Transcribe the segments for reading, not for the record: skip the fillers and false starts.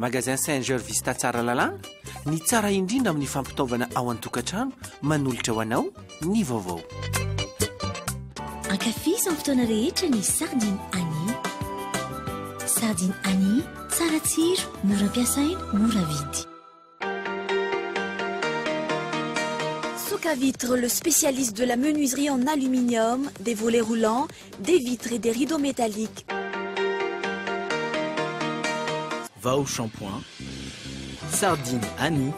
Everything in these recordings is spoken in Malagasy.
Magasin Saint Vista Tsaralalàna, ny tsara indrindra amin'ny fampitaovana ao an-tokantrano, manolotra ho anao ny vaovao. Ankafizo amin'ny fotoana rehetra ny sardine Annie. Sardine Annie, tsara tsiro, mora ampiasaina, mora vidy. Soka Vitre, le spécialiste de la menuiserie en aluminium, des volets roulants, des vitres et des rideaux métalliques. Vao shampoing, sardine Annie,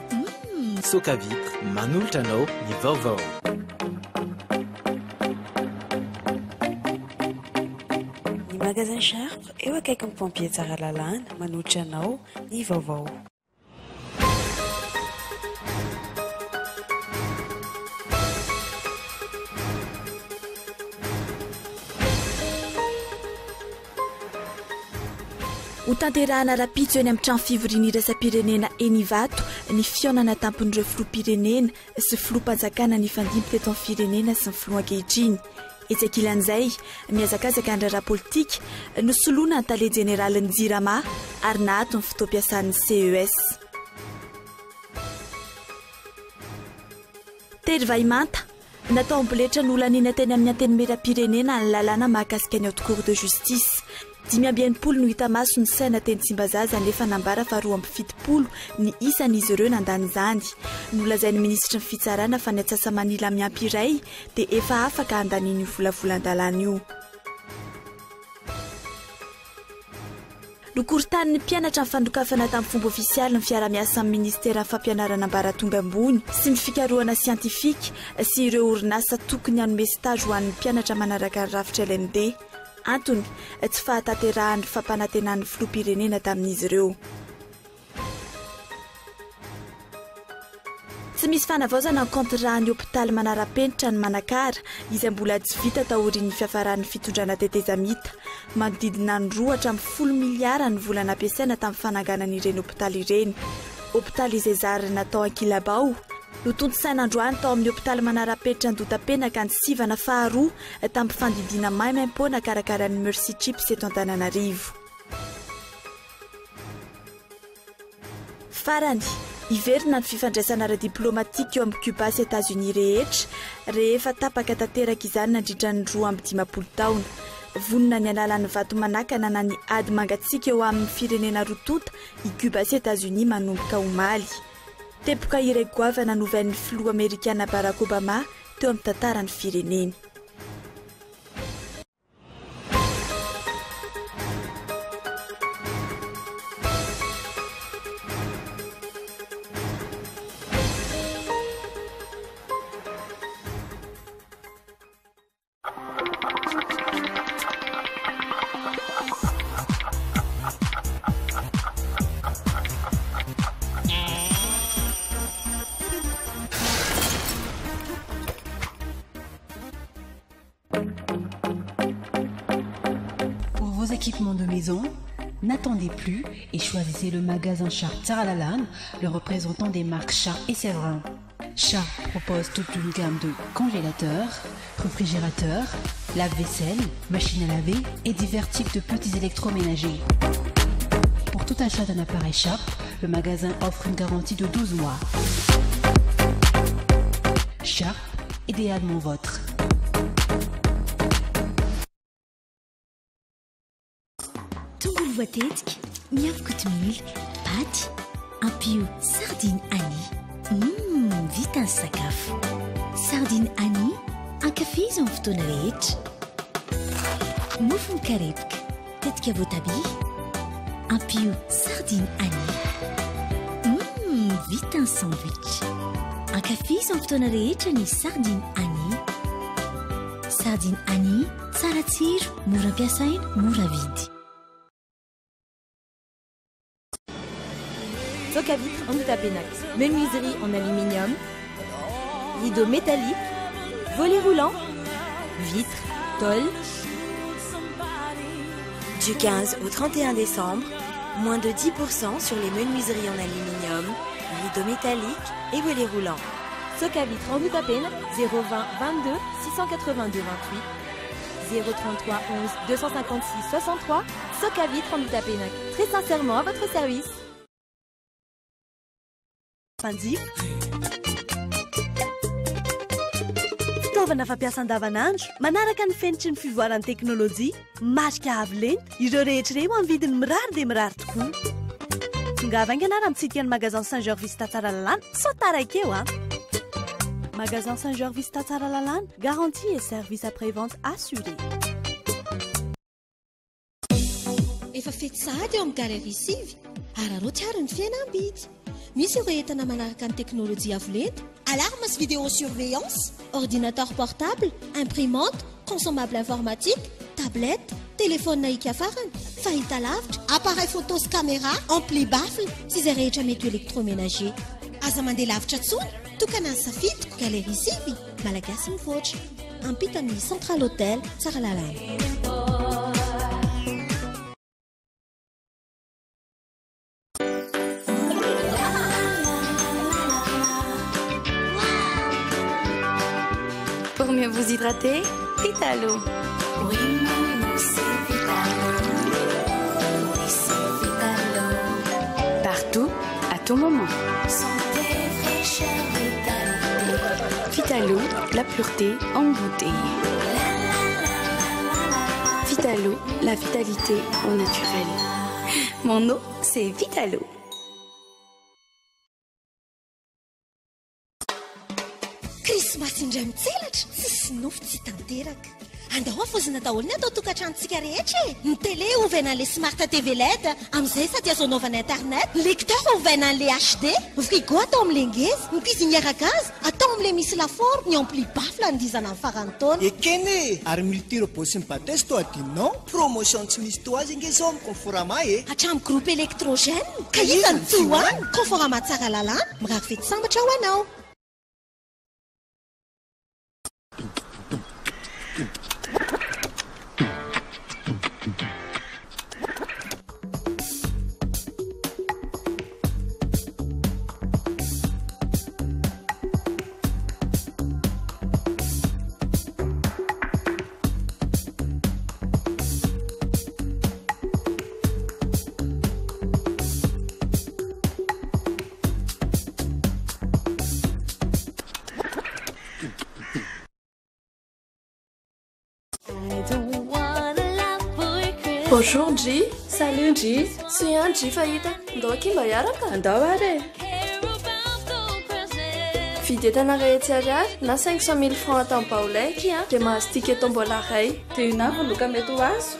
Soka Vitre, manolotra anao ny vaovao. Ny magasin Sharp eo akaikin'ny pompier Tsaralalàna manolotra anao ny vaovao. Ho tanterahana rahampitso eny amin'ny trano fivoriana iraisam-pirenena eny Ivato ny fihaonana tampon'ireo filoham-pirenena sy filoham-panjakana nifandimby teto amin'ny firenena sy ny filoha ankehitriny. Etsy ankilan'izay, mihazakazaka ny raharaha politika, nosoloina ny tale jeneralin'ny Jirama ary naato ny fotoam-piasan'ny CES. Tery vahimanta, natao amboletra nolaniana teny amin'ny Antenimierampirenena ny lalàna mahakasika ny Haute Cour de Justice. 65 no hita maso ny saina teny Tsimbazaza nefa nambara fa 72 ny isan'izy ireo nandany izany. Nolazain'ny minisitry ny Fitsarana fa ny atsasa-manila miampy iray dia efa afaka handaniana io volavolan-dalàna io. Nokorontanin'ny mpianatra ny fanokafana tamin'ny fomba ofisialy ny fiarahamiasa amin'ny minisiteran'ny fampianarana ambaratonga ambony sy ny fikarohana siantifika sy ireo orinasa tokony hanome stage ho an'ny mpianatra manaraka ny rafitra LMD. Antony, tsy fahatanterahan'ny fampanantenan'ny filoham-pirenena tamin'izy ireo. Tsy misy fanavaozana ny kaontiran'ny hopitaly manara-penitra ny Manakara, izay mbola tsy vita taorian'ny fiafaran'ny fitondrana tetezamita. Manodidina ny roa hatramin'ny folo miliara ny vola nampiasaina tamin'ny fananganana ireny hopitaly ireny. Hopitaly izay zary natao ankilabao. Notontosaina androany tao amin'ny hopitaly manara-penitra Andotapenaka ny sivana faharoa tamin'ny fandidiana maimaimpoana karakarain'ny Mercy Chips eto Antananarivo. Farany, hiverina ny fifandraisana ara-diplaomatika eo amin'i Cuba sy Etazonia rehetra rehefa tapaka tanteraka izany nandritra ny 52 taona. Vonona ny hanala ny vato manakana na ny ady mangatsiaka eo amin'ny firenena roa tonta i Cuba sy Etazonia manomboka omaly. Teboka iray goavana novain'ny filoha amerikana Barack Obama teo amin'ny tantaran'ny fireneny. Pour vos équipements de maison, n'attendez plus et choisissez le magasin Sharp Tsaralalàna, le représentant des marques Sharp et Séverin. Sharp propose toute une gamme de congélateurs, réfrigérateurs, lave-vaisselle, machines à laver et divers types de petits électroménagers. Pour tout achat d'un appareil Sharp, le magasin offre une garantie de 12 mois. Sharp, idéalement vôtre. Tongolo voatetika, miafy kotomila, paty, ampio sardine Annie. Mmm, vita ny sakafo. Sardine Annie, ankafizo amin'ny fotoana rehetra. Mofo mikarepoka, tetika voatabia, ampio sardine Annie. Mmm, vita ny sandwich. Ankafizo amin'ny fotoana rehetra ny sardine Annie. Sardine Annie, tsara tsiro, mora ampiasaina, mora vidy. Soka vitre Andotapenac, menuiserie en aluminium, rideau métallique, volet roulant, vitre, tôle. Du 15 au 31 décembre, moins de 10% sur les menuiseries en aluminium, rideaux métalliques et volets roulants. Soka vitre Andohatapenaka 020 22 682 28 033 11 256 63 Soka vitre Andohatapenaka, très sincèrement à votre service. mpanjifa. Fitaovana fampiasa andavanandro, manaraka ny fenitry ny fivoaran'ny teknolojia, marika avo lenta, ireo rehetra ireo amin'ny vidiny mirary dia mirary tokoa. Tongava haingana ary mitsidika ny Magasin Saint Georges Vista Tsaralalàna, sao taraiky eo an! Magasin Saint Georges Vista Tsaralalàna, garantie et service après-vente assuré. Efa fety sahady eo amin'ny Galerie 9, araraoty ary ny fihenam-bidy. Misy ireo entana manaraka ny teknolojia avo lenta, alarme sy vidéosurveillance, ordinateur portable, imprimante, consommable informatique, tablette, téléphone hika farany, fahitalavitra, appareil photo sy caméra, ampli baffle sy izay rehetra mety ho électroménager. Aza mandeha lavitra intsony, tokana ny safidiko, Galerie 9, Malagasy mivoatra. Ampitan'ny Central Hotel Tsaralalàna. Pour mieux vous hydrater, Vitalo. Oui, mon c'est Vitalo. Oui, c'est Vitalo. Partout, à tout moment. Santé, fraîcheur, vitalité. Vitalo, la pureté en bouteille. Vitalo, la vitalité au naturel. Mon eau, c'est Vitalo. Krismasy indray mitselatra, tsisy nofy tsy tanteraka. Andao havaozina daholo ny ato an-tokantranontsika rehetra e! Ny télé ovaina an'ilay smart TV LED, amin'izay sady azo anaovana internet, ny lecteur ovaina an'ilay HD, ny frigo atao amin'ilay ngeza, ny cuisinière à gaz atao amin'ilay misy lafaoro, ny ampli baffle andihizana amin'ny faran'ny taona. Ekena e! Ary multi robot sy ny batteuse toa adinonao? Promotion tsy misy toa azy ange izao amin'ny Conforama e! Hatramin'ny groupe électrogène, ka iza no tsy ho any? Conforama Tsaralalàna, mirary fety sambatra ho anao! Bonjour Ndry. Salut Ndry. Tsy ihany Ndry fa hita. Ndao akia mba hiaraka. Andao ary e. Vidy entana iray hetsy ariary na 500 000 francs ato amin'ny Baolai akia dia mahazo ticket tombola iray. Dia inona avy ny loka mety ho azo?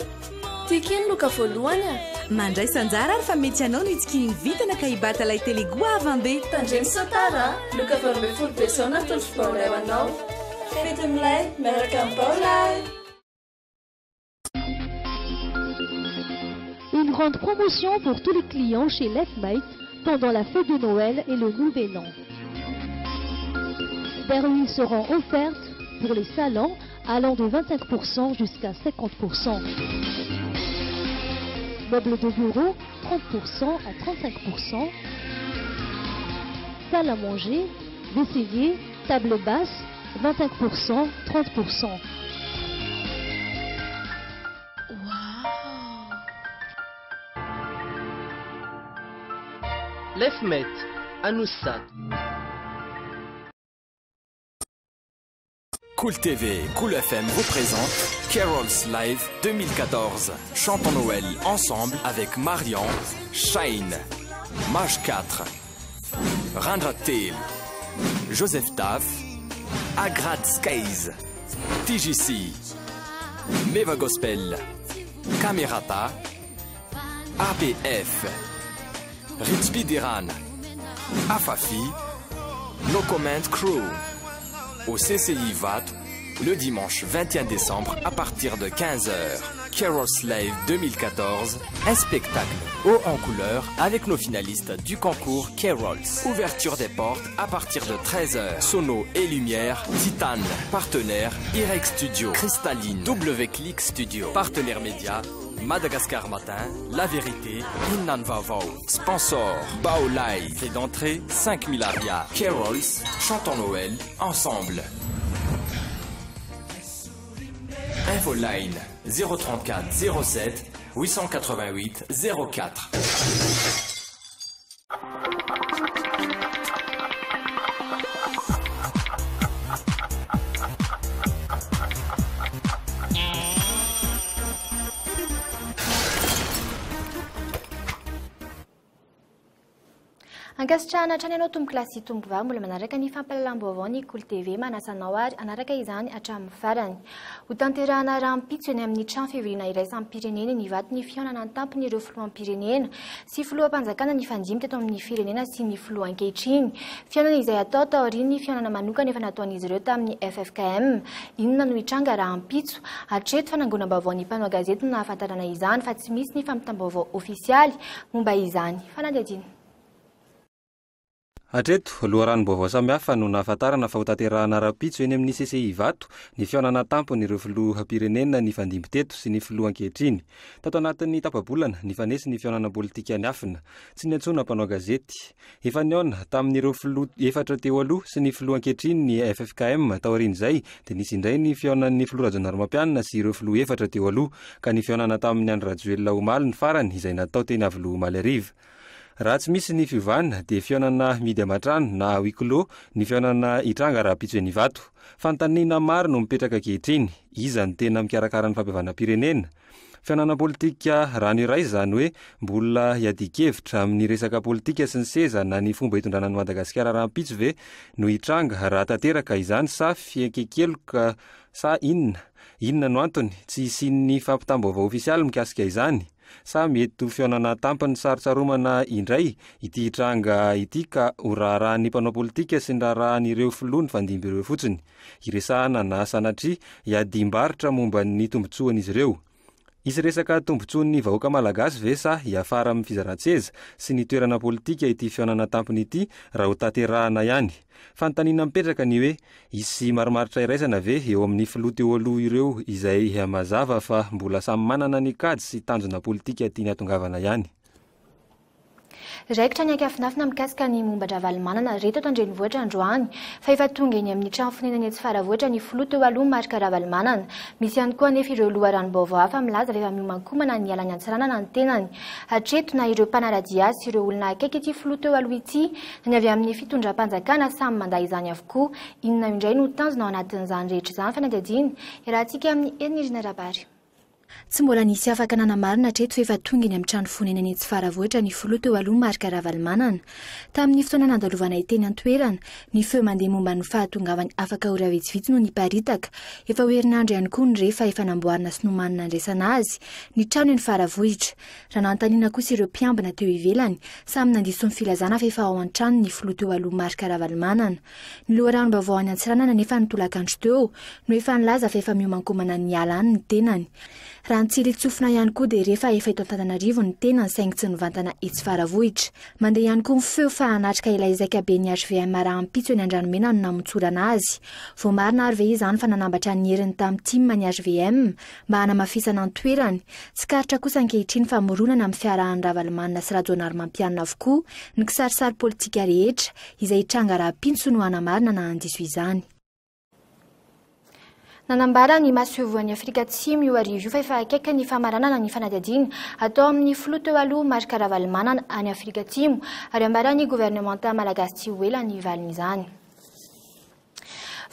Tiako iny loka voalohany a! Mandraisa anjara ary fa mety ianao no hitsikihin'ny vintana ka hibata ilay télé goavam-be. Tandremo sao tara a! Loka 18 be izao natolotry Baolai ho anao. Fety milay miaraka amin'ny Baolai! Une grande promotion pour tous les clients chez Lefmate pendant la fête de Noël et le Nouvel An. Berlines seront offertes pour les salons allant de 25% jusqu'à 50%. Meubles de bureau, 30% à 35%. Salle à manger, vaisselier, table basse, 25%, 30%. Lefmet, Anoussat. Cool TV, Cool FM vous présente Carols Live 2014. Chantons Noël ensemble avec Marion, Shine, Mage 4, Randra Tail, Joseph Taff, Agrad Skies, TGC, Meva Gospel, Camerata, APF, Ritspidiran, Afafi, No Comment Crew. Au CCI VAT, le dimanche 21 décembre à partir de 15h. Carol Slave 2014, un spectacle haut en couleur avec nos finalistes du concours Carols. Ouverture des portes à partir de 13h. Sono et lumière, Titane. Partenaire, Irex Studio, Cristalline, W-Click Studio. Partenaire média, Madagascar Matin, La Vérité, Innan Vavao. Sponsor, Baolai. Prix d'entrée, 5000 ariary. Carols, chantons Noël, ensemble. Infoline 034 07 888 04. Ankasitrahana hatrany ianao tompokolahy sy tompovavy mbola manaraka ny fampahalalam-baovao ny Kolo TV. Manasa anao ary hanaraka izany hatramin'ny farany. Ho tanterahana rahampitso eny amin'ny trano fivoriana iraisam-pirenena eny Ivato ny fihaonana an-tampon'ireo filoham-pirenena sy filoham-panjakana nifandimby teto amin'ny firenena sy ny filoha ankehitriny. Fihaonana izay hatao taorian'ny fihaonana manokana efa nataon'izy ireo tamin'ny ffkm. Inona no hitranga rahampitso? Hatreto, fanangonam-baovaon'ny mpanao gazety no nahafantarana izany fa tsy misy ny fampitam-baovao ofisialy momba izany. Fanadihadiana. Hatreto, loharanom-baovao samihafa no nahafantarana fa hotanterahana rahampitso eny amin'ny CCI Ivato ny fihaonana an-tampon'ireo filoham-pirenena nifandimby teto sy ny filoha ankehitriny. Tato anatin'ny tapa-bolana, nifanesy ny fihaonana politika niafina. Tsy niantsoana mpanao gazety. Efa nihaona tamin'ireo filoha efatra teo aloha sy ny filoha ankehitriny ny ffkm. Taorian'izay dia nisy indray ny fihaonan'ny filoha Rajaonarimampianina sy ireo filoha efatra teo aloha, ka ny fihaonana tamin'i Andry Rajoelina omaly ny farany izay natao teny Iavoloha omaly hariva. Raha tsy misy ny fiovana dia fihaonana mihidy aman-trano na à huis clos ny fihaonana hitranga rahampitso eny Ivato. Fanontaniana maro no mipetraka ankehitriny, iza no tena mikarakara ny fampihavanam-pirenena? Fihaonana politika rano iray izany hoe mbola hiadian-kevitra amin'ny resaka politika sy ny seza na ny fomba hitondrana an'i Madagasikara rahampitso ve no hitranga raha tanteraka izany sa fiainkekeloka sa inona? Inona no antony tsy hisian'ny fampitam-baovao ofisialy mikasika izany? Sa mety ho fihaonana tampony sarotsaromana indray ity tranga ity ka ho raharahan'ny mpanao politika sy ny raharahan'ireo filoha nifandimby ireo fotsiny? Hiresahana na sanatria hiadiam-barotra momba ny tombontsoan'izy ireo? Hisy resaka tombontsoan'ny vahoaka malagasy ve sa hiafara amin'ny fizaran-tseza sy ny toerana politika ity fihaonana tampony ity raha ho tanterahana ihany? Fanontaniana mipetraka ny hoe Hisy marimaritra iraisana ve eo amin'ny filoha teo aloha ireo izay mazava fa mbola samy manana ny kajy sy tanjona politika tiany hatongavana ihany? Raikitra ny ankafinafina mikasika ny momba an-dRavalomanana re teto an-drenivohitra androany fa efa tonga eny amin'ny trano fonenany etsy Faravohitra ny filoha teo aloha Marc Ravalomanana. Misy ihany koa anefa ireo loharanom-baovao hafa milaza fa efa miomankomana ny hiala any Antsiranana ny tenany. Hatreto na ireo mpanara-dia azy sy ireo olona akaiky ity filoha teo aloha ity na ny avy amin'ny fitondram-panjakana samy mandà izany avokoa. Inona indray no tanjona ao anatin'izany rehetra izany? Fanadihadiana iarahantsika amin'i Herinirina Rabary. Tsy mbola nisy afaka nanamarina hatreto fa efa tonga eny amin'ny trano fonenany etsy Faravohitra ny filoha teo aloha Marc Ravalomanana. Tamin'ny fotoana nandalovanay teny an-toerana, ny feo mandeha momba ny fahatongavany afaka ora vitsivitsy no niparitaka. Efa ho herinandro ihany koa ny re fa efa namboarina sy nomanina handraisana azy ny trano eny Faravohitra. Raha nanontaniana kosa ireo mpiambina teo ivelany, samy nandiso ny filazana fa efa ao an-trano ny filoha teo aloha Marc Ravalomanana. Ny loharanom-baovao any Antsiranana anefa ny tolakandro teo no efa nilaza fa efa miomankomana ny hiala any ny tenany. Raha ny tsirin-tsofina ihany koa dia re fa efa eto Antananarivo ny tenany saingy tsy nivantana etsy Faravohitra. Mandeha ihany koa ny feo fa hanatrika ilay zaikaben'ny hvm rahampitso eny Andranomena no namotsorana azy. Voamarina ary ve izany fa nanambatra ny heriny tamin'ny tim ny hvm mba hanamafisana ny toerany. Tsikaritra kosa ankehitriny fa mironana amin'ny fiarahan'i Ravalomanana sy Rajaonarimampianina avokoa ny kisarisary politika rehetra, izay hitranga rahampitso no hanamarina na handiso izany. Nanambara ny masoivohon'i Afrika Atsimo io hariva io fa efa akaiky ny famaranana ny fanadihadiana atao amin'ny filoha teo aloha Marc Ravalomanana any Afrika Atsimo ary ambaran'ny governemanta malagasy tsy ho ela ny valin'izany.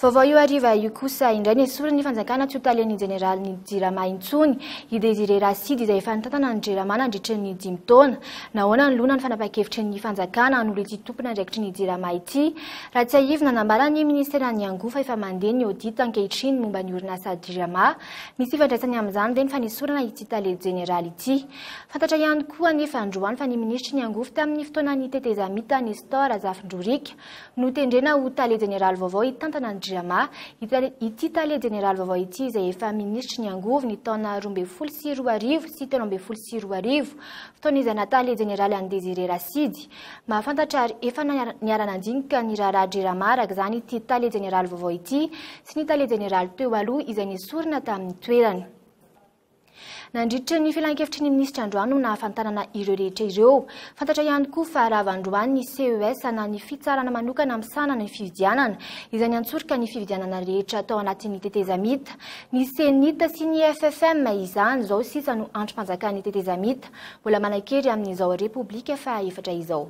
Vaovao io hariva io kosa indray nesorin'ny fanjakana tsy ho talen'ny jeneralin'ny Jirama intsony i Désiré Rasidy izay efa nitantana ny Jirama nandritra ny dimy taona. Nahoana no lona ny fanapahan-kevitry ny fanjakana hanolo ity tompon'andraikitry ny Jirama ity? Raha tsiahivina, nambara ny ministeran'ny Angovo fa efa mandeha ny audit ankehitriny momba ny orinasa Jirama. Misy ifandraisany amin'izany ve ny fanesorana ity tale jeneraly ity? Fantatra ihany koa anefa androany fa ny minisitry ny Angovo tamin'ny fotoanan'ny tetezamita Nestor Razafindroriaka Notendrena ho tale jeneraly vaovao hitantana ny Jirama ity tale jeneraly vaovao ity izay efa minisitry ny angovo ny taona 2012 sy 2013, fotoana izay naha tale jeneraly an'i Désiré Rasidy. Mahafantatra ary efa niara-nandinika ny raharaha Jirama araka izany ity tale jeneraly vaovao ity sy ny tale jeneraly teo aloha izay nesorina tamin'ny toerany. Nandritra ny filankevitry ny minisitra androany no nahafantarana ireo rehetra ireo. Fantatra ihany koa fa rava androany ny CES na ny fitsarana manokana misahana ny fifidianana, izay niantsoroka ny fifidianana rehetra tao anatin'ny tetezamita. Ny Cenit sy ny FFM izany izao sisa no andrim-panjakan'ny tetezamita mbola manan-kery amin'izao Repoblika fahaefatra izao.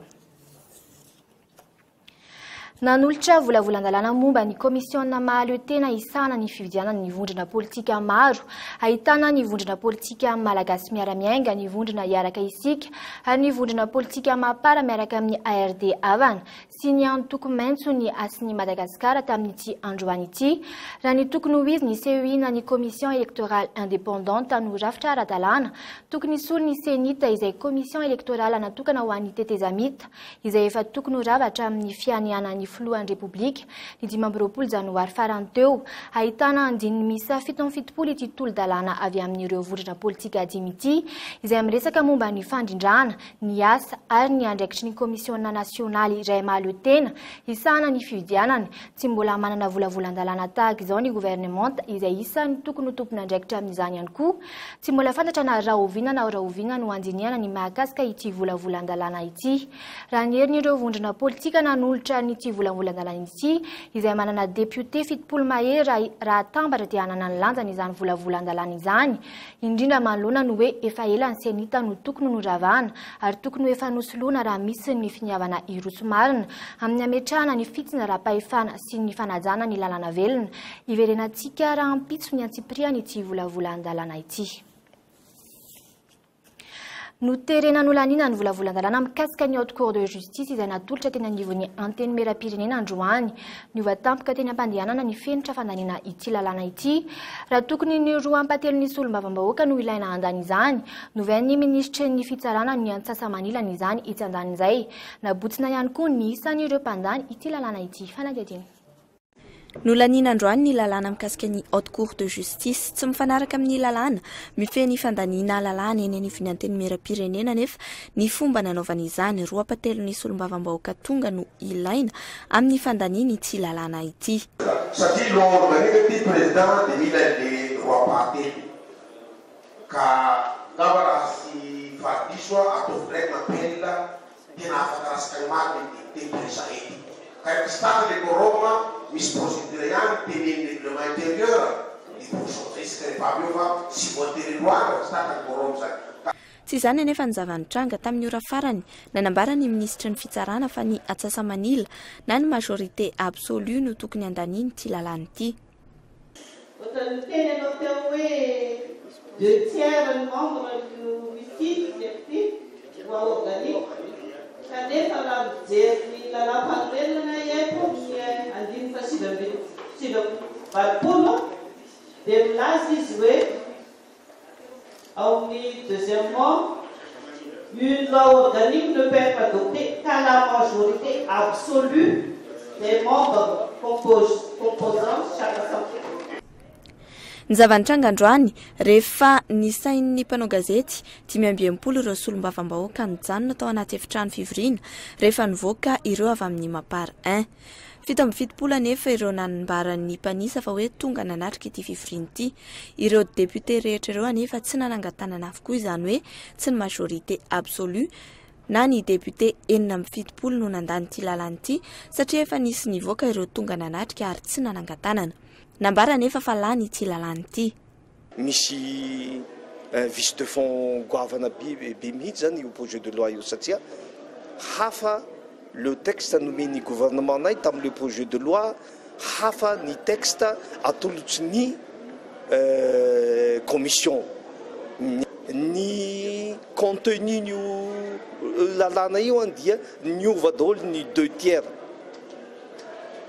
Nanolotra volavolan-dalàna momba ny kaomisiona mahaleo tena hisahana ny fifidianana ny vondrona politika maro, ahitana ny vondrona politika Malagasy Miara-Miainga, ny vondrona Hiaraka Isika ary ny vondrona politika Mapar miaraka amin'ny ARD Havana sy ny antoko Maitso ny Hasin'i Madagasikara tamin'ity androany ity. Raha ny tokony ho izy, ny CEI na ny Commission Electorale Indépendante no rafitra ara-dalàna tokony hisolo ny Cenit izay Commission Electorale natokana ho an'ny tetezamita. izay efa tokony ho rava hatramin'ny fianianan'ny filohan'ny Repoblika ny 25 janoary farany teo. Ahitana andininy miisa 77 ity tolo-dalàna avy amin'ireo vondrona politika dimy ity, izay miresaka momba ny fandrindrana, ny asa ary ny andraikitry ny Komisiona nasionaly iray mahaleo tena hisahana ny fifidianana. Tsy mbola manana volavolan-dalàna tahaka izao ny governemanta, izay isan'ny tokony ho tompon'andraikitra amin'izany ihany koa. Tsy mbola fantatra na rahoviana na rahoviana no handinihana ny mahakasika ity volavolan-dalàna ity. Raha ny herin'ireo vondrona politika nanolotra an'ity volavolan-dalàna ity, izay manana depiote 70 mahery raha atambatra dia hanana ny lanjany izany volavolan-dalàna izany, indrindra manoloana ny hoe efa ela ny Cenit no tokony noravana ary tokony ho efa nosoloana raha misy ny finiavana hiroso marina amin'ny hametrahana ny fitsinjaram-pahefana sy ny fanajana ny lalàna velona. Hiverenantsika rahampitso ny antsipiriany ity volavolan-dalàna ity. Noterena nolaniana ny volavolan-dalàna mikasika ny Haute Cour de Justice izay natolotra teny anivon'ny Antenimierampirenena androany. Niova tampoka teny am-pandehanana ny fenitra fandaniana ity lalàna ity. Raha tokony ny roa ampahatelon'ny solombavambahoaka no ilaina handany izany, novain'ny minisitry ny Fitsarana ny antsasa-manilany izany etsy andanin'izay. Nabotsina ihany koa ny isan'ireo mpandany ity lalàna ity. Fanadihadiana. Nolaniana androany ny lalàna mikasika ny Haute Cour de Justice. Tsy mifanaraka amin'ny lalàna mifehy ny fandaniana lalàna eny anivon'ny Antenimierampirenena anefa ny fomba nanaovana izany. Roa ampahatelon'ny solombavambahoaka tonga no ilaina amin'ny fandaniana ity lalàna ity. Satria loi organique ty président de mila le roa ampahatelony ka ngamba raha tsy fahadiso aho ataovy ndray ny appel Tena afaka rasaka ny marina ny député présent eto. Ka rehefa tsy tratra le quorum, misy procédure ihany tenenin'ny règlement intérieur, de pour changer isika rehefa avy eo fa tsy voatery loatra fa tsy tratra ny quorum zany. Ka. Tsy izany anefa ny zava-nitranga tamin'ny ora farany. Nanambara ny minisitry ny Fitsarana fa ny atsasa-manila na ny majorité absolue no tokony handaniana ity lalàna ity. Ohatran'ny niteny ianao teo hoe deux tiers ny membre no mifidy député loi organique kanefa raha mijery ny lalàmpanorenana eto amin'ny andininy faha 89 dia milaza izy hoe Ao amin'ny deuxièmement, une loi organique ne peut être adoptée qu'à la majorité absolue des membres composant chaque assemblée. Ny zava-nitranga androany, rehefa nisain'ny mpanao gazety 65 ireo solombavambahoaka nijanona tao anaty efitrano fivoriana rehefa nivoaka ireo avy amin'ny Mapar I. 77 anefa ireo nanambaran'ny mpanisa fa hoe tonga nanatrika ity fivoriana ity. Ireo députés rehetra ireo anefa tsy nanangan-tanana avokoa izany hoe tsy ny majorité absolue na ny député 76 no nandany ity lalàna ity satria efa nisy nivoaka ireo tonga nanatrika ary tsy nanangan-tanana. Nambara anefa fa lany ity lalàna ity. Misy vice de fond goavana be be mihitsy zany io projet de loi io satria hafa le texte nomen'ny gouvernement nay tamin'le projet de loi, hafa ny texte atolotry ny commission. Ny contenu-n'io lalàna io an dia niova daholo ny deux tiers.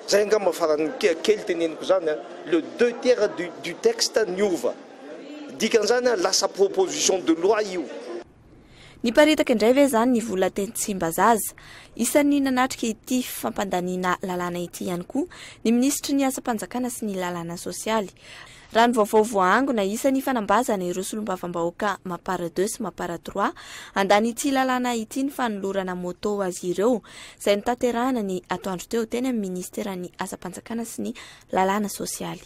Zay angamba farany kely teneniko zany an, le deux tiers du du texte niova. Dikan'izany an, lasa proposition de loi io. Niparitaka indray ve izany ny vola teny Tsimbazaza? Isan'ny nanatrika ity fampandaniana lalàna ity ihany koa ny minisitry ny asam-panjakana sy ny lalàna sosialy. Raha ny vaovao voaangona, isan'ny fanambazana ireo solombavambahoaka Mapar deux sy Mapar trois handany ity lalàna ity ny fanolorana moto ho azy ireo, izay notanterahana ny atoandro teo teny amin'ny minisiteran'ny asam-panjakana sy ny lalàna sosialy.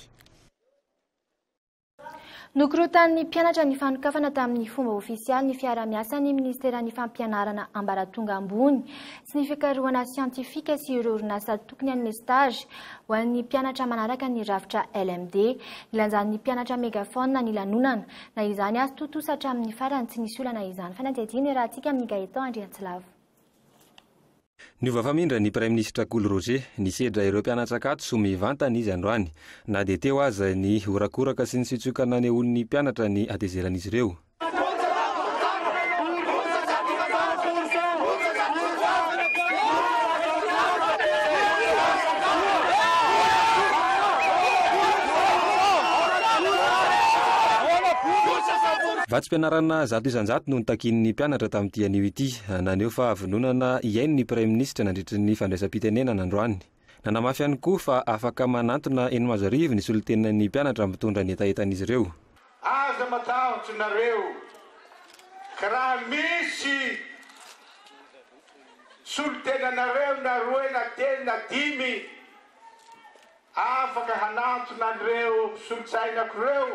Nokorotan'ny mpianatra ny fanokafana tamin'ny fomba ofisialy ny fiarahamiasan'ny minisiteran'ny fampianarana ambaratonga ambony sy ny fikarohana siantifika sy ireo orinasa tokony hanome stage ho an'ny mpianatra manaraka ny rafitra LMD. Nilanjan'ny mpianatra megaphone ny lanonana. Na izany aza, tontosa hatramin'ny farany tsy nisy olana izany. Fanadihadiana iarahantsika amin'i Gaëtan Andriantsilavo. Niova famindra ny Praiminisitra Kolo Roger. Nisedra ireo mpianatra Ankatso mivantana izy androany. Na dia teo aza ny horakoraka sy ny siotsioka nanehoan'ny mpianatra ny hatezeran'izy ireo. Vatsim-pianarana 100% no notakian'ny mpianatra tamin'ity anio ity. Naneho fahavononana hihaino ny Praiminisitra nandritry ny fandraisam-pitenenana androany. Nanamafy ihany koa fa afaka manantona eny Mahazoarivo ny solontenan'ny mpianatra mitondra ny hetahetan'izy ireo. Aza matahotra nareo ka raha misy solontenanareo na roe na telo na dimy afaka hanantona an'ireo mpisolontsainako ireo,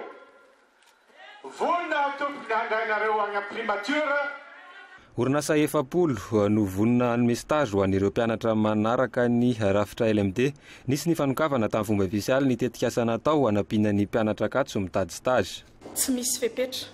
Vonona aho tompoko ny handray anareo any am primature. Orinasa 40 no vonona hanome stage ho an'ireo mpianatra manaraka ny rafitra LMD. Nisy ny fanokafana tamin'ny fomba ofisialy ny tetikasa natao hanampiana ny mpianatra Ankatso mitady stage. Tsy misy fepetra.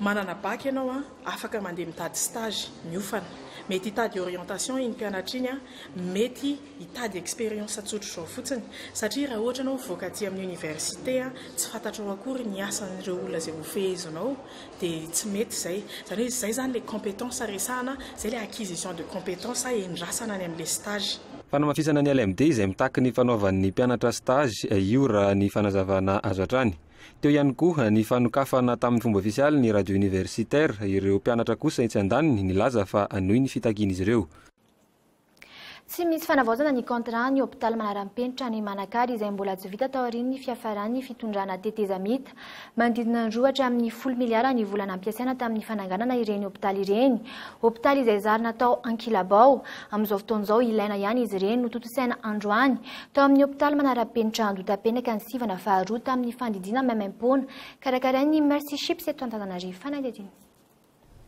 Manana bac ianao an, afaka mandeha mitady stage, miofana. Mety hitady orientation iny mpianatra iny an, mety hitady expérience tsotra izao fotsiny satria raha ohatra ianao mivoaka aty amin'ny université tsy fantatrao akory ny asan'ireo olona izay hofehezinao dia tsy mety izay. Izany hoe izay izany ilay compétence resahana, izay ilay acquisition de compétence endrasana any amin'ilay stage. Fanamafisana ny LMD izay mitaky ny fanaovan'ny mpianatra stage io raha ny fanazavana azo hatrany. Teo ihany koa ny fanokafana tamin'ny fomba ofisialy ny radio universitaire, ireo mpianatra kosa etsy andaniny nilaza fa hanohy ny fitakian'izy ireo. Tsy misy fanavaozana ny contrat ny hopitaly manara-penitra any Manakara izay mbola tsy vita taorian'ny fiafaran'ny fitondrana tetezamita. Manodidina ny roa hatramin'ny folo miliara ny vola nampiasaina tamin'ny fananganana ireny hopitaly ireny. Hopitaly izay zary natao ankilabao. Amin'izao fotoana izao ilaina ihany izy ireny notontosaina androany tao amin'ny hopitaly manara-penitra Andotapenaka ny sivana faharoa tamin'ny fandidiana maimaimpoana karakarain'ny Mercy Ships eto Antananarivo. Fanadihadiana.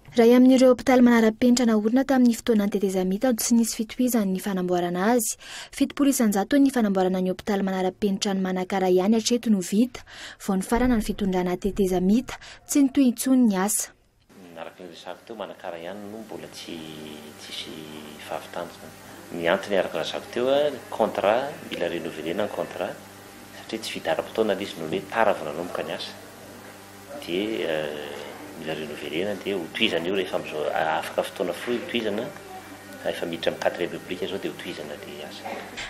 Iray amin'ireo hopitaly manara-penitra naorina tamin'ny fotoanan'ny tetezamita no tsy nisy fitohizany ny fanamboarana azy. 70 isan-jato ny fanamboarana ny hopitaly manara-penitra any Manakara ihany hatreto no vita. Vao nifarana ny fitondrana tetezamita, tsy nitohy intsony ny asa. Araka ny resahako teo, Manakara ihany no mbola tsy tsisy fahavitana izany. Ny antony araka ny lazako teo, ny contrat, mila renouveler-na ny contrat satria tsy vita ara-potoana ilay izy noho ny hoe tara vao nanomboka ny asa. dia mila renouveler-na dia hotohizana io rehefa amin'izao afaka fotoana fohy hotohizana efa miditra amin'ny quatrième république izao dia hotohizana ilay asa.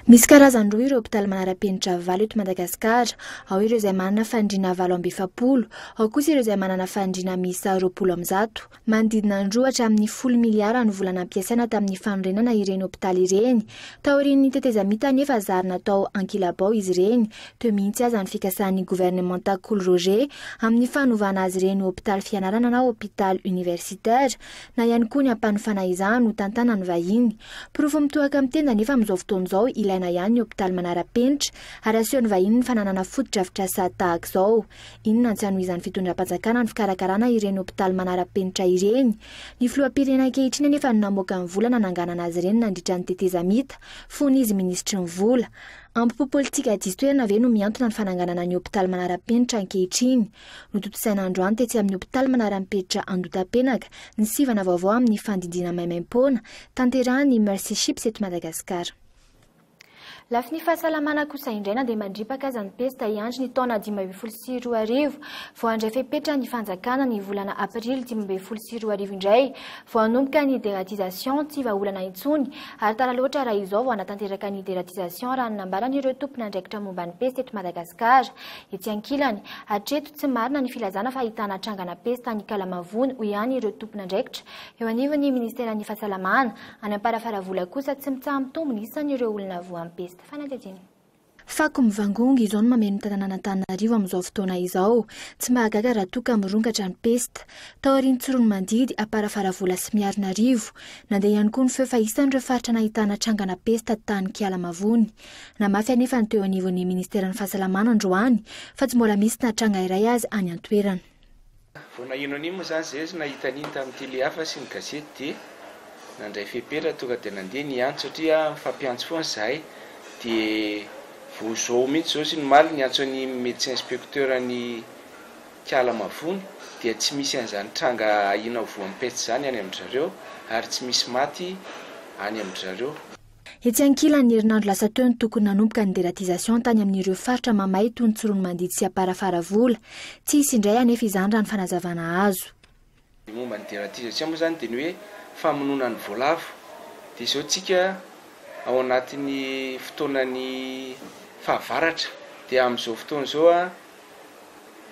Misy karazany roa ireo hopitaly manara-penitra valo eto Madagasikara, ao ireo izay manana fandriana 48, ao kosa ireo izay manana fandriana miisa 120. Manodidina ny roa hatramin'ny folo miliara ny vola nampiasaina tamin'ny fanorenana ireny hopitaly ireny. Taorian'ny tetezamita anefa zary natao ankilabao izy ireny. Teo mihitsy aza ny fikasan'ny governemanta Kolo Roger amin'ny fanovana azy ireny ho hopitaly fianarana na hopitaly universitaire, na ihany koa ny hampanofana izany ho tantanan'ny vahiny. Porofo mitohaka amin'ny tenda anefa amin'izao fotoana izao ilaina ihany ny hopitaly manara-penitra ary asehon'ny vahiny ny fananana fotodrafitrasa tahaka izao. Inona no tsy hanohizan'ny fitondram-panjakana ny fikarakarana ireny hopitaly manara-penitra ireny? Ny filoham-pirenena ankehitriny anefa no namoaka ny vola nananganana azy ireny nandritra ny tetezamita, fony izy minisitry ny vola. Ampo politika diso toerana ve no mihantona ny fananganana ny hopitaly manara-penitra ankehitriny? Notontosaina androany tetsy amin'ny hopitaly manara-penitra Andotapenaka ny sivana vaovao amin'ny fandidiana maimaimpoana, tanterahan'ny Mercy Ships eto Madagasikara. Lafiny fahasalamana kosa indray na dia mandripaka aza ny pesta hiandry ny taona 2015 vao handray fepetra ny fanjakana ny volana aprily 2015 indray vao hanomboka ny dératisation tsy vahaolana intsony ary tara loatra raha izao vao hanatanteraka ny dératisation raha ny nambaran'ireo tompon'andraikitra momba ny pesta eto Madagasikara. Etsy ankilany, hatreto tsy marina ny filazana fa ahitana trangana pesta any Ikalamavony hoy ihany ireo tompon'andraikitra eo anivon'ny ministeran'ny fahasalamana Any Amparafaravola kosa tsy mitsaha-mitombo ny isan'ireo olona voan'ny pesta. Fanadihadiana. Fako mivangongo izao no mameno ny tanànan'Antananarivo amin'izao fotoana izao. Tsy mahagaga raha toa ka mirongatra ny pesta. Taorian'ny Tsiroanomandidy, Amparafaravola sy Miarinarivo. Nandeha ihany koa ny feo fa isan'ireo faritra nahitana trangana pesta tany Kialamavony. Namafy anefa ny teo anivon'ny ministeran'ny fahasalamana androany fa tsy mbola misy na tranga iray aza any an-toerana. Vao naheno an'iny moa izany izay izy nahita an'iny tamin'ny télé hafa sy ny gazety dia nandray fepetra tonga dia nandeha niantso satria mifampiantso foana izahay dia vao izao mihitsy izao sy ny omaly niantso an'i médecin inspecteur an'i Kiala Mavony dia tsy misy an'izany tranga ahiana ho voan'ny peste izany any amin-dry zareo ary tsy misy maty. any amin-dry zareo. Etsy ankilany, ny herinandro lasa teo no tokony nanomboka ny dératisation tany amin'ireo faritra mamay toy ny Tsiroanomandidy sy Amparafaravola. Tsy hisy indray anefa izany raha ny fanazavana azo. Ny momba ny dératisation moa izany dia ny hoe famonoana ny voalavo. Dia izao tsika ao anatin'ny fotoanan'ny fahavaratra. Dia amin'izao fotoana izao an,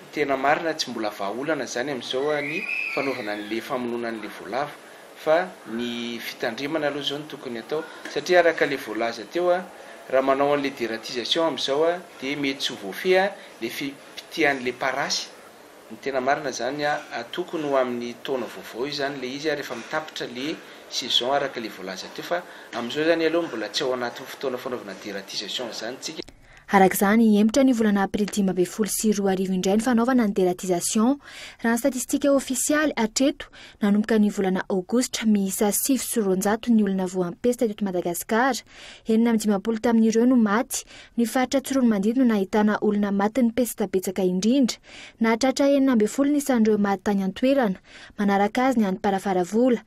ny tena marina tsy mbola vahaolana izany amin'izao ny fanaovana an'ilay famonoana an'ilay voalavo fa ny fitandremana aloha izao no tokony atao satria araka ilay voalaza teo an, raha manao an'ilay dératisation amin'izao an, dia mety tsy ho voafehy an, ilay fipitihan'ilay parasy. Ny tena marina izany an, tokony ho amin'ny taona vaovao io izany ilay izy an, rehefa mitapitra ilay saison araka ilay voalaza teo fa amin'izao izany aloha mbola tsy ao anatin'ny fotoana fanaovana dératisation izany tsika. Araka izany, hihemotra ny volana aprily 2015 indray ny fanaovana ny dératisation. Raha ny statistika ofisialy, hatreto, nanomboka ny volana aogositra, miisa 209 ny olona voan'ny pesta teto Madagasikara. 56 tamin'ireo no maty. Ny faritra Tsiroanomandidy no nahitana olona matin'ny pesta betsaka indrindra. Nahatratra 16 ny isan'ireo maty tany an-toerana. Manaraka azy ny any Amparafaravola.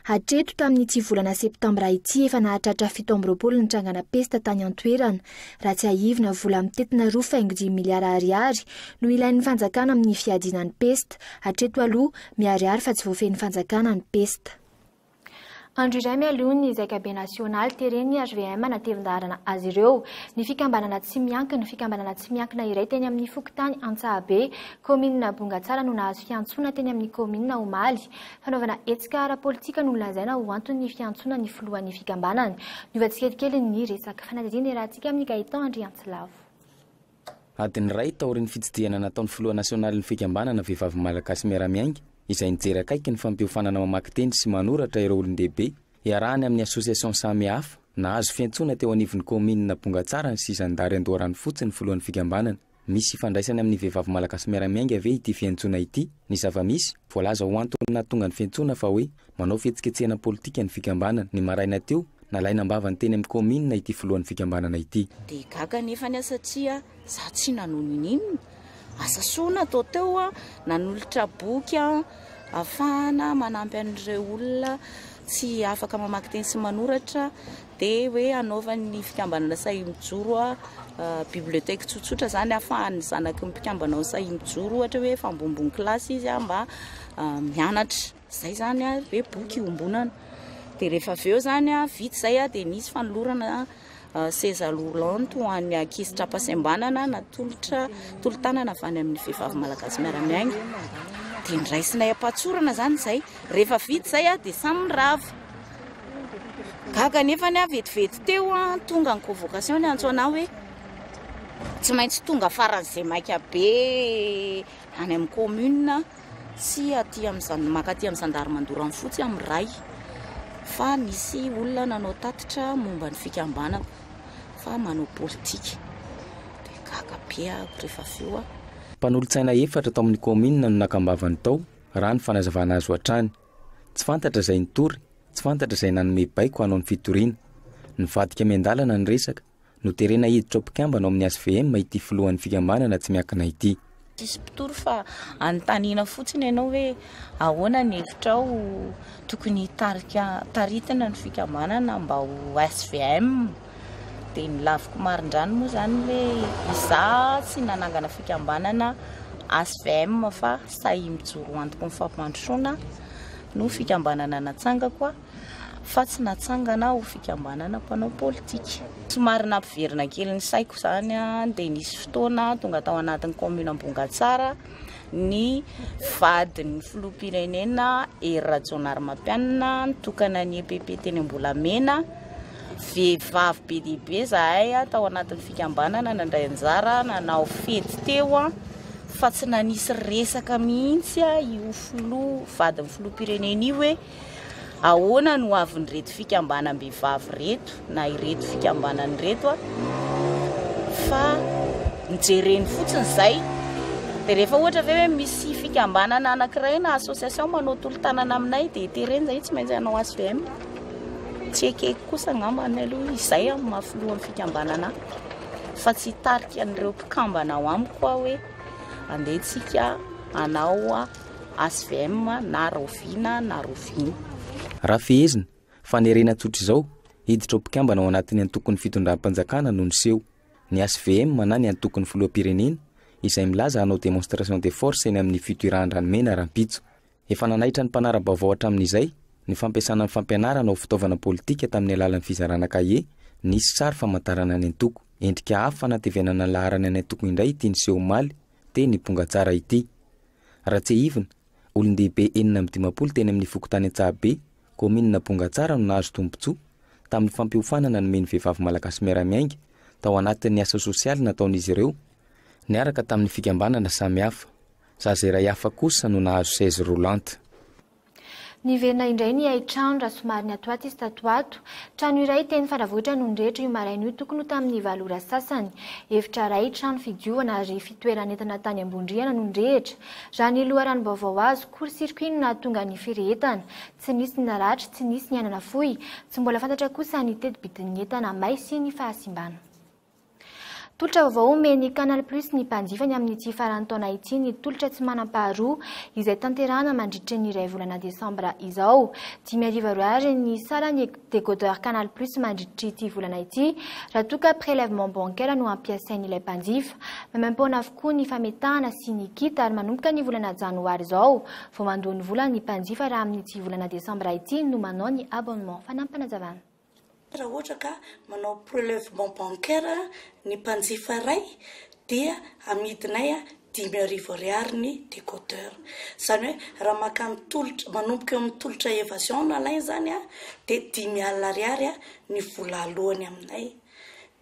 Hatreto, tamin'ity volana septambra ity, efa nahatratra 27 ny trangana pesta tany an-toerana. Raha tsiahivina, vola mitentina roa faingo dimy miliara ariary no ilain'ny fanjakana amin'ny fiadiana ny pesta. Hatreto aloha, miharihary fa tsy voafehin'ny fanjakana ny pesta. Andro iray mialoha ny zaikabe nasionaly, teren'ny hvm hanatevin-daharana azy ireo ny fikambanana tsy miankina. Fikambanana tsy miankina iray teny amin'ny fokontany Antsahabe, kaominina Bongatsara no nahazo fiantsoana teny amin'ny kaominina omaly. Fanaovana hetsika ara-politika no nolazaina ho anton'ny fiantsoana ny filohan'ny fikambanana. Niova tsikelikely ny resaka. Fanadihadiana iarahantsika amin'i Gaëtan Andriantsilavo. Adiny iray taorian'ny fitsidihana nataon'ny filoha nasionalin'ny fikambanana Vehivavy Malagasy Miara-Miainga izay nijery akaiky ny fampiofanana mamaky teny sy manoratra ireo olon-dehibe iarahany amin'ny association samihafa, nahazo fiantsoana teo anivon'ny kaominina Bongatsara sy zandary Andoharanofotsy ny filohan'ny fikambanana. Misy ifandraisany amin'ny vehivavy malagasy miara-miainga ve ity fiantsoana ity? Ny zava-misy, voalaza ho antony nahatonga ny fiantsoana fa hoe manao fihetsiketsehana politika ny fikambanana. Ny maraina teo, nalaina am-bavany teny amin'ny kaominina ity filohan'ny fikambanana ity. Dia gaga anefany aho satria za tsy nanao ninoninona. Asa soa natao teo aho, nanolotra boky aho ahafahana manampy an'ireo olona tsy afaka mamaky teny sy manoratra. Dia hoe hanaovan'ny fikambanana Sahia Mijoro bibliothèque tsotsotra izany ahafahan'ny zanaky ny mpikambana ao Sahia Mijoro ohatra hoe efa ambonimbony kilasy izy mba mianatra. Izay izany hoe boky iombonana. Dia rehefa avy eo izany vita izay dia nisy fanolorana seza roulante ho an'ny ankizy tra-pahasembanana natolotra tolo-tanana avy any amin'ny vehivavy malagasy miara-miainga. Dia niraisinay am-pahatsorana izany izay. Rehefa vita izay dia samy nirava. Gaga anefany aho vetivety teo an, tonga ny convocation niantso anah hoe tsy maintsy tonga faran'izay maika be any amin'ny commune sy aty amin'ny zan- mankaty amin'ny gendarme Andoranfotsy amin'ny iray fa nisy olona nanao tatitra momba ny fikambanako fa manao politika. Dia gaga be aho rehefa avy eo aho. Mpanolotsaina efatra tao amin'ny kaominina no naka am-bavany tao, raha ny fanazavana azo hatrany. Tsy fantatra izay nitory, tsy fantatra izay nanome baiko hanao ny fitoriana. Nivadika miandalana ny resaka, noterena hiditra ho mpikambana ao amin'ny HVM ity filohan'ny fikambanana tsy miankina ity. Tsisy mpitory fa anontaniana fotsiny ianao hoe ahoana ny hevitrao tokony hitarika taritina ny fikambanana mba ho HVM. Dia ny laviko marindrano moa izany hoe izaho tsy nanangana fikambanana HVM fa Sahy Mijoro ho Antoky ny Fampandrosoana no fikambanana natsangako fa tsy natsangana ho fikambanana mpanao politika. Somary nampiverina kely ny saiko izany dia nisy fotoana tonga tao anatin'ny commune Ambongatsara ny vadin'ny filoham-pirenena Hery Rajaonarimampianina nitokana ny EPP teny Ambolamena. Vehivavy be dia be izahay tao anatin'ny fikambanana nandray anjara nanao fety teo fa tsy nanisy resaka mihitsy io filoha vadin'ny filoham-pirenena io hoe ahoana no avin'ireto fikambanam-behivavy ireto na ireto fikambanana ireto fa nojereny fotsiny izay. Dia rehefa ohatra ve hoe misy fikambanana anankiray na association manao tolo-tanana aminay dia tereny izay tsy maintsy hanao HVM. Tsy ekeko kosa angambany aloha izay amin'ny maha filohan'ny fikambanana ahy fa tsy hitarika an'ireo mpikambana ao amiko aho hoe andeha tsika hanao HVM na rahoviana na rahoviana. Raha fehezina, Fanerena tsotra izao, hiditra ho mpikambana ao anatin'ny antokon'ny fitondram-panjakana no niseho. Ny HVM na ny antokon'ny filoham-pirenena, izay milaza hanao démonstration de force eny amin'ny Futura Andranomena rahampitso. Efa nanaitra ny mpanara-baovao hatramin'izay ny fampiasana ny fampianarana ho fitaovana politika tamin'ny alalan'ny fizarana kahie nisy sary famantarana ny antoko. Endrika hafa fanatevenana ny laharana ny antoko indray ity niseho omaly teny Bongatsara ity. Raha tsiahivina, olon-dehibe 56 teny amin'ny fokontany Antsahabe, kaominina Bongatsara no nahazo tombontsoa tamin'ny fampiofanana nomen'ny Vehivavy Malagasy Miara-Miainga tao anatin'ny asa sosialy nataon'izy ireo niaraka tamin'ny fikambanana samihafa. Zaza iray hafa kosa no nahazo chaise roulante. Niverina indray ny hain-trano raha somary niatoato izy tato ho ato. Trano iray teny Faravohitra no nirehitra io maraina io tokony ho tamin'ny valo ora sasany. Efitra iray, trano fidiovana ary fitoeran'entana tany ambony rihana no nirehitra. Raha ny loharanom-baovao azo, court-circuit no nahatonga ny firehetana. Tsy nisy ny naratra, tsy nisy ny aina nafoy. Tsy mbola fantatra kosa ny teti-bidin'ny entana may sy ny fahasimbana. Tolotra vaovao omen'ny Canal Plus ny mpanjifany amin'ity faran'ny taona ity ny tolotra tsy manam-paharoa izay tanterahana mandritra ny iray volana desambra izao. 5000 ariary ny saran'ny décodeur Canal Plus mandritra ity volana ity raha toa ka prélèvement bancaire no ampiasain'ilay mpanjifa. Maimaimpoana avokoa ny fametahana sy ny kit ary manomboka ny volana janoary izao vao mandoa ny vola ny mpanjifa raha amin'ity volana desambra ity no manao ny abonnement. Fanampinazavana. Raha ohatra ka manao prelèvement bancaire ny mpanjifa iray dia amidinay 5000 ariary ny décodeur. Izany hoe raha maka ny tolotra, manomboka eo amin'ny tolotra évasion no alainy izany dia 50 000 ariary ny vola aloany aminay.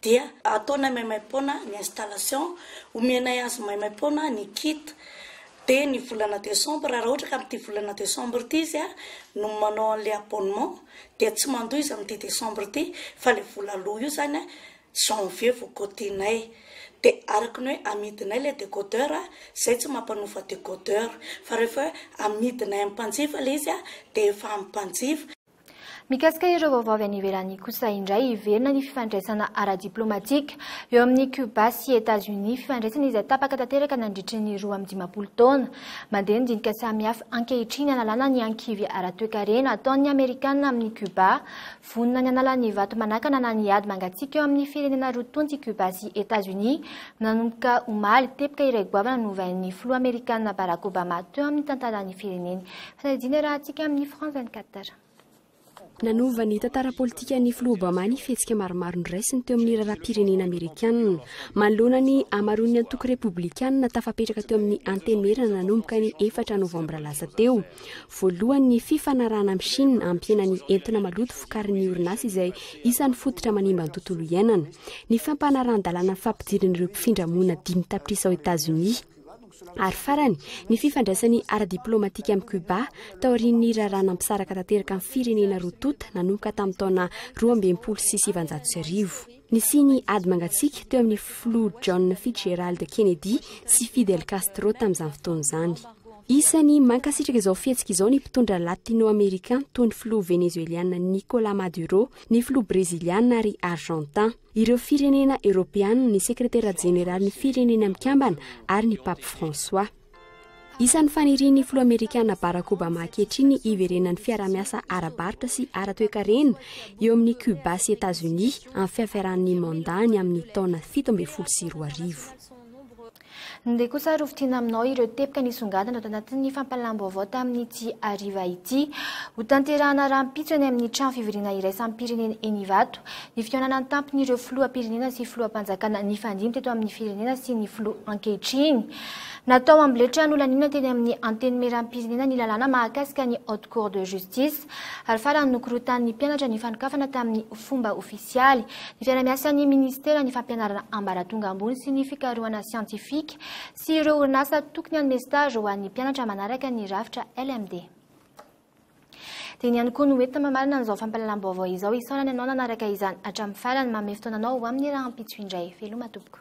Dia ataonay maimaimpoana ny installation, omenay azy maimaimpoana ny kit. Dia ny volana décembre, raha ohatra ka amin'ity volana décembre ity izy no manao an'ilay abonnement dia tsy mandoa izy amin'ity décembre ity fa ilay vola aloa io izany janvier vao cotinay. Dia araka ny hoe amidinay ilay décodeur, izay tsy mampanofa décodeur. Fa rehefa hoe amidinay amin'ny mpanjifa ilay izy dia efa amin'ny mpanjifa. Mikasika ireo vaovao avy any ivelany kosa indray, hiverina ny fifandraisana ara-diplaomatika eo amin'i Cuba sy Etazonia, fifandraisana izay tapaka tanteraka nandritry ny 52 taona. Mandeha ny dinika samihafa ankehitriny hanalana ny ankivy ara-toekarena ataon'ny Amerikana amin'i Cuba. Vonona ny hanala ny vato manakana na ny ady mangatsiaka eo amin'ny firenena roa tonta i Cuba sy Etazonia. Nanomboka omaly, teboka iray goavana novain'ny filoha amerikana Barack Obama teo amin'ny tantaran'ny fireneny. Fanadihadiana iarahantsika amin'ny France 24. Nanova ny tantara politikan'ny filoha Obama ny fihetsika maromaro noraisiny teo amin'ny raharaham-pirenena amerikanina. Manoloana ny hamaroan'ny antoko repoblikanina tafapetraka teo amin'ny antenimierana nanomboka ny efatra novambra lasa teo. Voalohany ny fifanarahana amin'i Chine hampihena ny entona maloto vokarin'ny orinasa izay isan'ny fototra manimba ny tontolo iainana. Ny fampanarahan-dalàna ny fampidirana ireo mpifindra monina dimy tapitrisa ao Etazonia. Ary farany, ny fifandraisany ara-diplaomatika amin'i Cuba, taorian'ny raharaha nampisaraka tanteraka ny firenena roa tonta nanomboka tamin'ny taona 1962. Nisian'ny ady mangatsiaka teo amin'ny filoha John Fitzgerald Kennedy sy Fidel Castro tamin'izany fotoana izany. Isan'ny mankasitraka izao fihetsika izao ny mpitondra latino-americain toy ny filoha venezueliana Nicolas Maduro, ny filoha breziliana ary argentin. Ireo firenena Eoropeana, ny sekretera jeneralin'ny Firenena Mikambana ary ny Pape François. Isan'ny fanirian'ny filoha amerikana Barack Obama ankehitriny ny hiverenan'ny fiaraha-miasa ara-barotra sy ara-toekarena eo amin'i Cuba sy Etazonia amin'ny fiafaran'ny mandat-ny amin'ny taona 2017. Ndeha kosa ary hofintinina aminao ireo teboka nisongadina tao anatin'ny fampahalalam-baovao tamin'ity hariva ity. Hotanterahana rahampitso eny amin'ny trano fivoriana iraisam-pirenena eny Ivato ny fihaonana an-tampon'ireo filoham-pirenena sy filoham-panjakana nifandimby teto amin'ny firenena sy ny filoha ankehitriny. Natao amboletra nolaniana teny amin'ny Antenimierampirenena ny lalàna mahakasika ny Haute Cour de Justice ary farany nokorotan'ny mpianatra ny fanokafana tamin'ny fomba ofisialy ny fiarahamiasan'ny minisiteran'ny fampianarana ambaratonga ambony sy ny fikarohana siantifika sy ireo orinasa tokony hanome stage ho an'ny mpianatra manaraka ny rafitra LMD. Dia ny ihany koa no entina mamarana an'izao fampahalalam-baovao izao. Isaorana ianao nanaraka izany hatramin'ny farany. Manome fotoana anao ho amin'ny rahampitso indray. Veloma tompoko.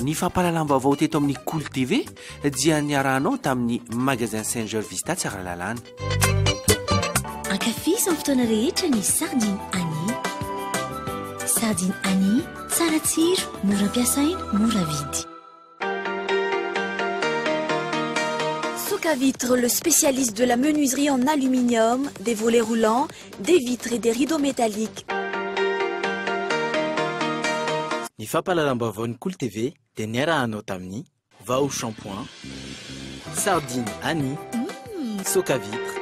Ny fampahalalam-baovao teto amin'ny Kolo TV dia niarahanao tamin'ny Magasin Saint Georges Vista Tsaralalàna. Ankafizo amin'ny fotoana rehetra ny sardine Annie. Sardine Annie, tsara tsiro, mora ampiasaina, mora vidy. Soka Vitre, le spécialiste de la menuiserie en aluminium, des volets roulants, des vitres et des rideaux métalliques. Ny fampahalalam-baovaon'ny Kolo TV dia niarahanao tamin'ny Vao Shampoing, Sardine Annie, Soka Vitre.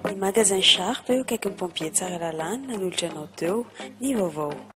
Ny magasin Sharp eo akaikin'ny pompier Tsaralalàna nanolotra anao teo ny vaovao.